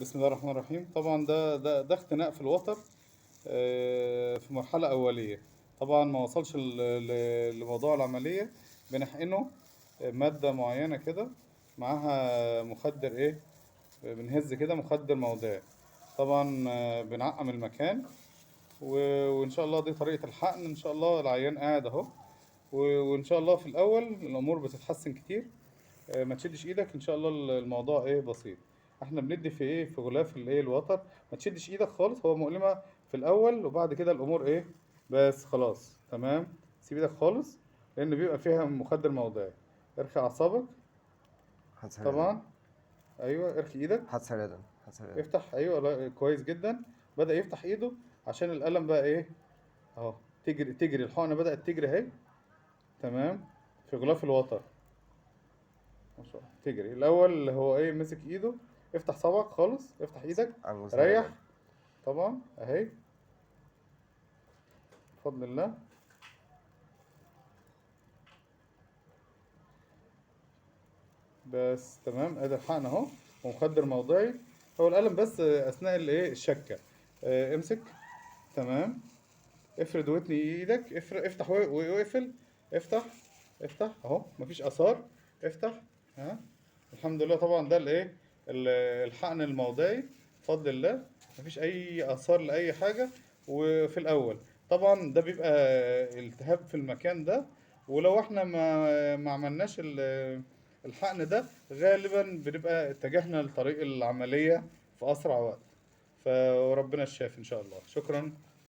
بسم الله الرحمن الرحيم. طبعا ده اختناق في الوتر، في مرحلة أولية. طبعا ما وصلش لموضوع العملية. بنحقنه مادة معينة كده معاها مخدر ايه، بنهز كده مخدر موضعي. طبعا بنعقم المكان وان شاء الله دي طريقة الحقن. ان شاء الله العيان قاعد اهو، وان شاء الله في الاول الامور بتتحسن كتير. ما تشدش ايدك، ان شاء الله الموضوع ايه بسيط. احنا بندي في ايه، في غلاف الايه الوتر. ما تشدش ايدك خالص، هو مؤلمة في الاول وبعد كده الامور ايه بس خلاص تمام. سيب ايدك خالص لان بيبقى فيها مخدر موضعي. ارخي اعصابك. حدث. طبعا ايوه ارخي ايدك. حدث رياضا، حدث رياضا. افتح، ايوه لا، كويس جدا. بدأ يفتح ايده عشان الألم بقى ايه اهو. تجري تجري الحقنة، بدأت تجري اهي تمام في غلاف الوتر ما شاء الله. تجري الأول هو ايه مسك ايده. افتح صبعك خالص، افتح ايدك، ريح. طبعا اهي بفضل الله. بس تمام، ادي الحقن اهو ومخدر موضعي. هو الألم بس اثناء الايه الشكة. امسك تمام، افرد واتني ايدك، افتح واقفل، افتح افتح اهو مفيش اثار، افتح. ها الحمد لله. طبعا ده الايه الحقن الموضعي بفضل الله، مفيش اي اثار لاي حاجة. وفي الاول طبعا ده بيبقى التهاب في المكان ده، ولو احنا ما عملناش الحقن ده غالبا بنبقى اتجهنا لطريق العملية في اسرع وقت. فربنا الشافي ان شاء الله. شكرا.